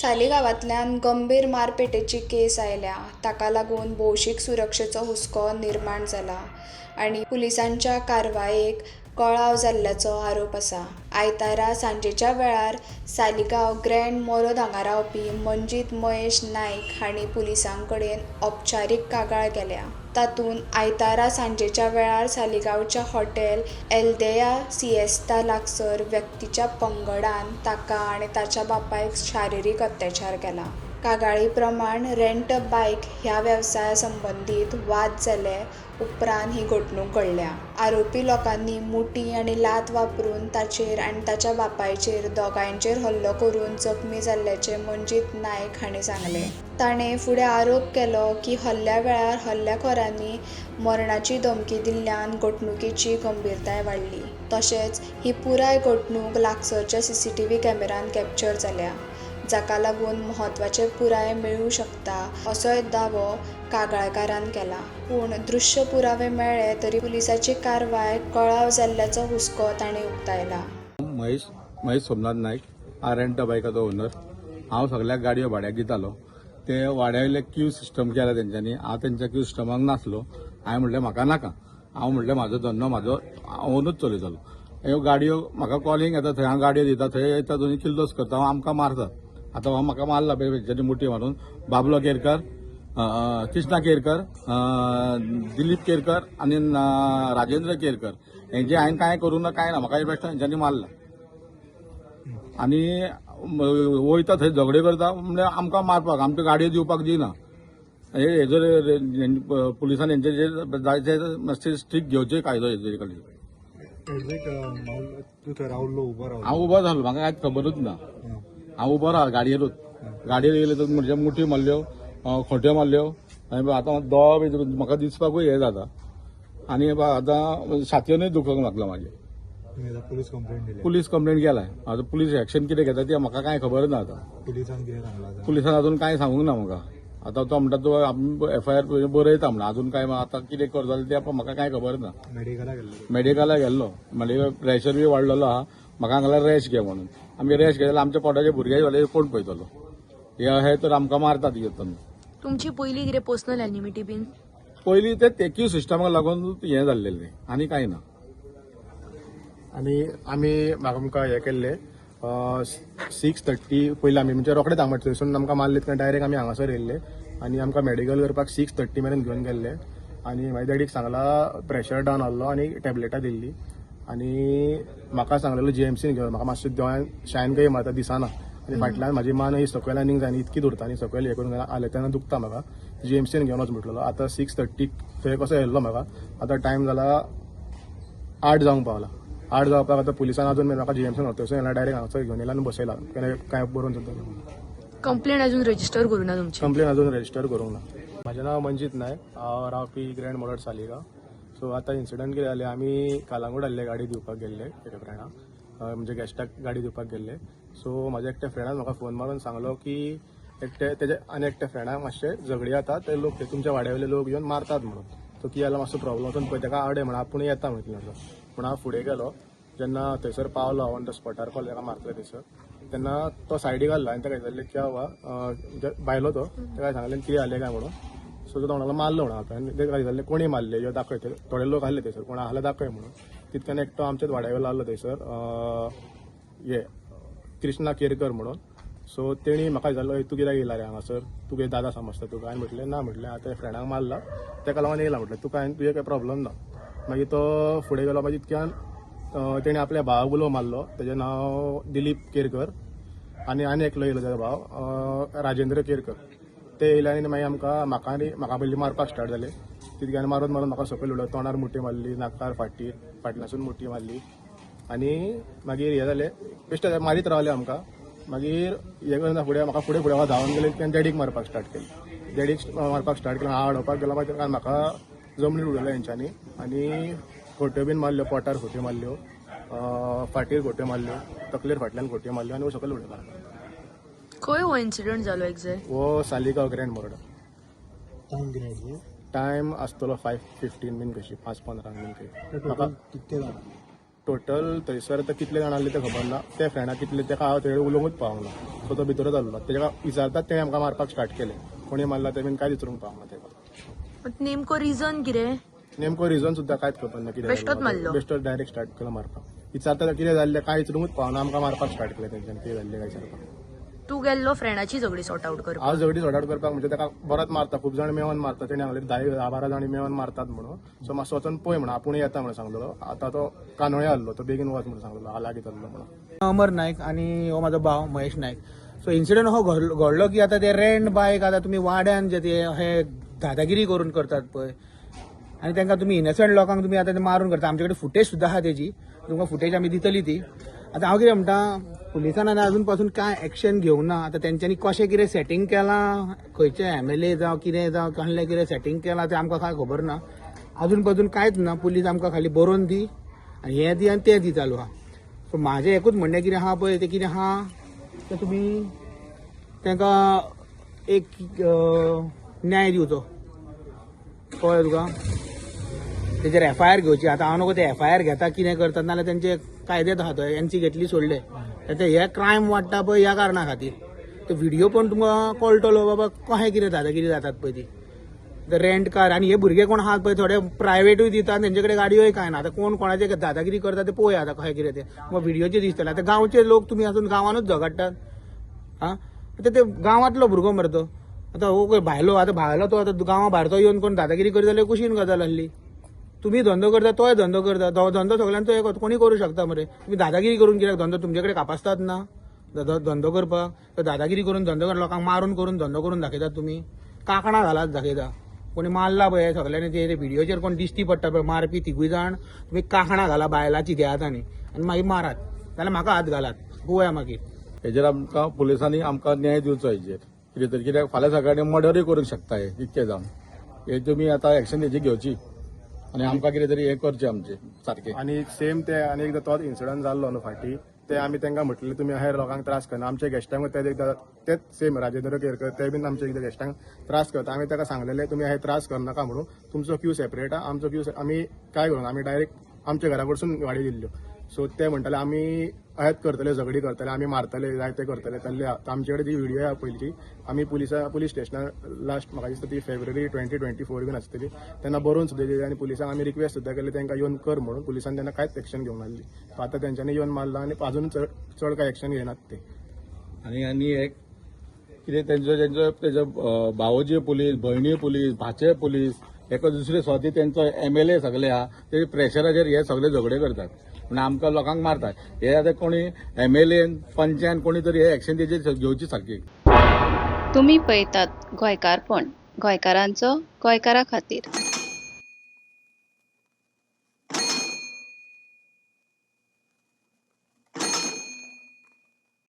सालिगांवांतल्यान गंभीर मारपेटेची केस आयल्या. ताका लागून भौशीक सुरक्षेचो हुस्को निर्माण जाला आनी पुलिसांच्या कारवायेक कळाव जाल्ल्याचो आरोप आसा. आयतारा सांजेच्या वेळार सालिगांव ग्रँड मोरोद हांगा रावपी मंजीत महेश नायक हांणी पुलिसां कडेन औपचारीक कागाळ केल्या. तातूंत आयतारा सांजेच्या वेळार सालिगांवच्या हॉटेल एल्देया सिएस्ता लागसर व्यक्तीच्या पंगडान ताका आनी ताच्या बापायक शारिरीक अत्याचार केला. कागाळी प्रमाण रेंट अ बायक ह्या वेवसाया संबंदीत वाद जाले उपरांत ही घडणूक घडल्या. आरोपी लोकांनी मुठी आनी लात वापरून ताचेर आनी ताच्या बापायचेर दोगांयचेर हल्लो करून जखमी जाल्ल्याचें मंजीत नायक हांणी सांगलें. ताणें फुडें आरोप केलो की हल्ल्या वेळार हल्ल्याखोरांनी मरणाची धमकी दिल्ल्यान घडणुकेची गंभीरताय वाडली. तशेंच ही पुराय घडणूक लागसरच्या सीसीटीव्ही कॅमेरान कॅप्चर जाल्या, जाका लागून म्हत्वाचे पुराय मेळूं शकता असोय दावो कागाळकारान केला. पूण दृश्य पुरावे मेळ्ळे तरी पुलिसाची कारवाय कळाव जाल्ल्याचो हुस्को तांणी उक्तायला. महेश महेश सोमनाथ नायक. हांव रेंट बायकाचो ओनर. हांव सगल्याक गाडयो भाड्याक दितालो. ते वाड्या वयले क्यू सिस्टम केला तेंच्यांनी. हांव तेंच्या क्यू सिस्टमाक नासलो. हांवें म्हणलें म्हाका नाका. हांव म्हणलें म्हाजो धंदो म्हाजो ओनूच चलयतलो. ह्यो गाडयो म्हाका कॉलिंग येता, थंय हांव गाडयो दिता, थंय येता दोनी किल्लोस करता, हांव आमकां मारतात. आतां हो म्हाका मारला पळय तेंच्यांनी मुठी मारून. बाबलो केरकर, कृष्णा केरकर, दिलीप केरकर आनी राजेंद्र केरकर हेंचे हांवें कांय करूं ना, कांय ना. म्हाका बेश्टो हेंच्यांनी मारला आनी वयता थंय झगडे करता, म्हणजे आमकां मारपाक आमच्यो गाडयो दिवपाक दिना. हे हेजर पुलिसान हेंचेर जाय ते मातशे स्ट्रीक घेवचे कायदो हेजेर खातीर. एक्झॅक्ट तूं थंय रावल्लो, उबो रावलो? हांव उबो जालो, म्हाका कांयच खबरूच ना. हांव उबो राव गाडयेरूच. गाडयेर गेले तर म्हणजे मुठी मारल्यो, खोट्यो मारल्यो आनी आतां दोळो बी म्हाका दिसपाकूय हें जाता आनी आतां छातयेनूय दुखोंक लागला म्हाजें. तुमी आतां पुलीस कंप्लेंट दिल्या? पुलीस कंप्लेंट केलाय. आतां पुलीस एक्शन कितें घेता तें म्हाका कांय खबर ना आतां. पुलिसान कितें सांगलां आतां? पुलिसान अजून कांय सांगूंक ना म्हाका. आतां तो म्हणटा तो एफआयआर बरयता म्हणटा. अजून कांय आतां कितें करता जाल्यार तें म्हाका कांय खबर ना. मेडिकलाक गेल्लो? मेडिकला गेल्लो. मेडिकल प्रेशर बी वाडलेलो आहा. म्हाका सांगला रेस्ट घे म्हणून. आमी रेस्ट घेतल्यार आमच्या पोटाचे भुरगे जाल्यार कोण पळयतलो? हे हे तर आमकां मारतात घेतून. तुमची पयली कितें पर्सनल एनिमिटी बीन? पयलीं ते तेक्यू सिस्टमाक लागून हें जाल्लें आनी कांय ना. आनी आमी म्हाका आमकां हें केल्लें 6:30 पयलीं आमी म्हणजे रोखडेच हांगा थंयसून आमकां मारले तेन्ना डायरेक्ट आमी हांगासर येयल्ले आनी आमकां मेडिकल करपाक 6:30 मेरेन घेवन गेल्ले. आनी मागीर डॅडीक सांगला प्रेशर डावन आहलो आनी टॅबलेटां दिल्ली. आनी म्हाका सांगलेलो जीएमसीन घेवन. म्हाका मातशें दोळ्यान शायन काही मारता, दिसना आनी फाटल्यान म्हाजी मान ही सकयल आनीक जायना, इतकी धरता आनी सकयल हें करून आले तेन्ना दुखता म्हाका. जीएमसीन घेवन वच म्हटलेलो. आतां 6:30 थंय कसो येयल्लो म्हाका. आतां टायम जाला 8 जावंक पावला. 8 जावपाक आतां पुलिसान अजून मेरेन म्हाका जीएमसीन व्हरता येयला, डायरेक्ट हांगासर घेवन येयला आनी बसयला. कांय बरोवन सुद्दां कंप्लेंट अजून रजिस्टर करूं ना तुमची? कंप्लेन अजून रजिस्टर करूंक ना. म्हाजें नांव मंजीत नायक. हांव रावपी ग्रँड मोरड, सालिगांव. सो आतां इन्सिडंट कितें जालें, आमी कालांगूट आसले, गाडी दिवपाक गेल्ले एका फ्रेंडाक, म्हणजे गेस्टाक गाडी दिवपाक गेल्ले. सो म्हाज्या एकट्या फ्रेंडान म्हाका फोन मारून सांगलो की एकटे तेजे आनी एकट्या फ्रेंडाक मातशे झगडी जाता, ते लोक ते तुमच्या वाड्या वयले लोक येवन मारतात म्हणून. सो कितें जालां, मातसो प्रॉब्लम, वचून पळय ताका आडय म्हणून. आपूण येता म्हणून पूण हांव फुडें गेलो. जेन्ना थंयसर पावलो ऑन the स्पॉटार, कॉल ताका मारतले थंयसर, तेन्ना तो सायडीक आहलो आनी ताका विचारलें क्या हुआ? म्हणजे भायलो तो. ताका सांगलें कितें जालें काय म्हणून. सो तो म्हणलो मारलो म्हणून. आतां आनी ताका विचारलें कोणी मारले, यो दाखय, थंय थोडे लोक आहले थंयसर, कोण आहले दाखय म्हणून. तितक्यान एकटो आमच्याच वाड्या वयलो आहलो थंयसर, हे कृष्णा केरकर म्हणून. सो तेणी म्हाका विचारलो, "ए, तूं कित्याक येयला रे हांगासर? तूं कितें दादा समजता तुका?" हांवें म्हटलें ना, म्हटलें आतां फ्रेंडाक मारला तेका लागून येयला, म्हटलें तुका हांवें तुजें कांय प्रॉब्लम ना. मागीर तो फुडें गेलो. मागीर इतक्यान तेणी आपल्या भावाक उलो मारलो, तेजें नांव दिलीप केरकर. आनी आनी एकलो येयलो तेजो भाव राजेंद्र केरकर. ते येयले आनी मागीर आमकां म्हाका आनी म्हाका पयलीं मारपाक स्टार्ट जाले. तितक्यान मारून मारून म्हाका सकयल उडयलो. तोंडार मुठी मारली, नाकार, फाटीर, फाटल्यासून मुठी मारली. आनी मागीर हें जालें, बेश्टे मारीत रावले आमकां. मागीर हें करना फुडें म्हाका फुडें फुडें हांव धांवन गेले. तेन्ना डॅडीक मारपाक स्टार्ट केलें. डॅडीक मारपाक स्टार्ट केलें, हांव आडोवपाक गेलो. मागीर ताका म्हाका जमनीर उडयलो हेंच्यांनी आनी खोट्यो बीन मारल्यो. पोटार खोट्यो मारल्यो, फाटीर खोट्यो मारल्यो, तकलेर फाटल्यान खोट्यो मारल्यो आनी सकयल उडयलो. खंय हो इन्सिडंट जालो एक्झॅक्ट? हो सालिगांव ग्रँड मोरडा. टायम कितें आसलो? टायम आसतलो 5:15 बीन कशी, 4:55 बीन कशी म्हाका. टोटल कितके जाणां? टोटल थंयसर आतां कितले जाण आसले ते खबर ना. ते फ्रेंडा कितले तेका हांव थंय उलोवंकूच पावंक ना. सो तो भितरच आसलो. तेका विचारतात तेणें आमकां मारपाक स्टार्ट केलें. कोणी मारला तें बीन कांयच विचारूंक पावंक ना तेका. नेमको रिजन कितें? नेमको रिजन सुद्दां कांयच खबर ना कितें. बेश्टोच मारलो. बेश्टोच डायरेक्ट स्टार्ट केलो मारपाक. विचारता कितें जाल्लें कांय विचारूंकूच पावना. आमकां मारपाक स्टार्ट केलें तेंच्यांनी कितें जाल्लें काय विचारपाक. तूं गेल्लो फ्रेंडाची झगडी सॉर्ट आउट करपाक. हांव झगडी सॉर्ट आउट करपाक म्हणजे ताका बरोच मारता, खूब जाण मेळोन मारता. तेणें सांगलें 10-12 जाण मेळोन मारतात म्हणून. सो मातसो वचोन पळय म्हणून आपूण येता म्हणून सांगलेलो. आतां तो कानोळे आहलो, तो बेगीन वच म्हणून सांगलेलो, हांव लागीं चल्लो म्हणून. अमर नायक आनी हो म्हाजो भाव महेश नायक. सो इन्सिडंट हो घडलो की आतां ते रेंट बायक आतां तुमी वाड्यान जे ते हे दादागिरी करून करतात पळय, आनी तांकां तुमी इनोसंट लोकांक तुमी आतां ते मारून करता. आमचे कडेन फुटेज सुद्दां आहा तेजी, तुमकां फुटेज आमी दितली ती. आतां हांव कितें म्हणटा, पुलिसान आनी अजून पासून कांय एक्शन घेवंक ना. आतां तेंच्यांनी कशें कितें सेटींग केलां, खंयचे एमएलए जावं कितें जावं कसलें कितें सेटींग केलां तें आमकां कांय खबर ना. अजून पासून कांयच ना. पुलीस आमकां खाली बरोवन दी आनी हें दी आनी तें दी चालू आहा. सो म्हाजें एकूच म्हणणें कितें आहा पळय, तें कितें आहा तें तुमी तांकां एक न्याय दिवचो. कळ्ळें तुका? तेजेर एफआयआर घेवची. आतां हांव नको ते एफआयआर घेता कितें करता, नाजाल्यार तेंचे कायदेत आहा तो एनसी घेतली सोडले. ते हे क्रायम वाडटा पळय ह्या कारणा खातीर. तो व्हिडियो पण तुमकां कळटलो बाबा कशें कितें दादागिरी जातात पळय ती. रेंट कार आनी हे भुरगे कोण आहात पळय, थोडे प्रायवेटूय दितात, तेंचे कडेन गाडयोय कांय ना. आतां कोण कोणाचे दादागिरी करता ते पळोवया आतां कशें कितें तें. मग व्हिडियोचेर दिसतलें. आतां गांवचे लोक तुमी आसून गांवानूच झगडटात. आं, आतां ते गांवांतलो भुरगो मरे तो. आतां हो खंय भायलो, आतां भायलो तो आतां गांवा भायर तो येवन कोण दादागिरी करीत जाल्यार कुशीन गजाल आसली. तुमी धंदो करता, तोय धंदो करता, धंदो सगळ्यांचो एक, कोणी करूं शकता मरे. तुमी दादागिरी करून कित्याक धंदो तुमचे कडेन कापास्तात ना धंदो करपाक? तर दादागिरी करून धंदो करून लोकांक मारून करून धंदो करून दाखयतात तुमी. कांकणां घालात दाखयता. कोणी मारला पळय सगळ्यांनी, ते व्हिडियोचेर कोण दिश्टी पडटा पळय मारपी तिगूय जाण, तुमी कांकणां घाला बायलाची घेयात आनी मागीर मारात, नाल्यार म्हाका हात घालात पळोवया मागीर. हेजेर आमकां पुलिसांनी आमकां न्याय दिवचो हेजेर कितें तरी, कित्याक फाल्यां सकाळीं मर्डरूय करूंक शकता हे इतकें जावन. हे तुमी आतां एक्शन हेजी घेवची आनी आमकां कितें तरी हें करचें आमचें सारकें. आनी सेम ते आनी एकदां तोच इन्सिडंट जाल्लो न्हू फाटीं, ते आमी तांकां म्हटलें तुमी हेर लोकांक त्रास करना. आमच्या गेस्टांक ते एकदां तेच सेम राजेंद्र केरकर ते बीन आमच्या एकदां गेस्टांक त्रास करता. आमी ताका सांगलेले तुमी हे त्रास करनाका म्हणून, तुमचो क्यू सेपरेट आहा, आमचो क्यू आमी काय करूं, आमी डायरेक्ट आमच्या घरा कडसून गाडी दिल्ल्यो. सो ते म्हणटाले आमी अहेत करतले, झगडी करतले, आमी मारतले, जाय ते करतले तल्ले. आमचे कडेन ती व्हिडियो आहा पयलींची. आमी पुलीस स्टेशनार लास्ट म्हाका दिसता ती फेब्रुवारी 2024 बीन आसतली तेन्ना बरोवन सुद्दां दिली आनी पुलिसांक आमी रिक्वेस्ट सुद्दां केली तांकां येवन कर म्हणून. पुलिसान तेन्ना कांयच एक्शन घेवंक नासली. सो आतां तेंच्यांनी येवन मारला आनी अजून चड चड कांय एक्शन घेनात ते. आनी आनी एक कितें तेंचो तेंचो तेजो भावोजी पुलीस, भयणी पुलीस, भाचे पुलीस, एका दुसरे स्वाती तेंचो एमएलए सगळे आहा, ते प्रेशराचेर हे सगळे झगडे करतात पूण आमकां लोकांक मारतात. हे आतां कोणी एमएलए पंचायत कोणी तरी हे एक्शन तेजेर घेवची सारकी. तुमी पळयतात गोंयकारपण, गोंयकारांचो गोंयकारा खातीर.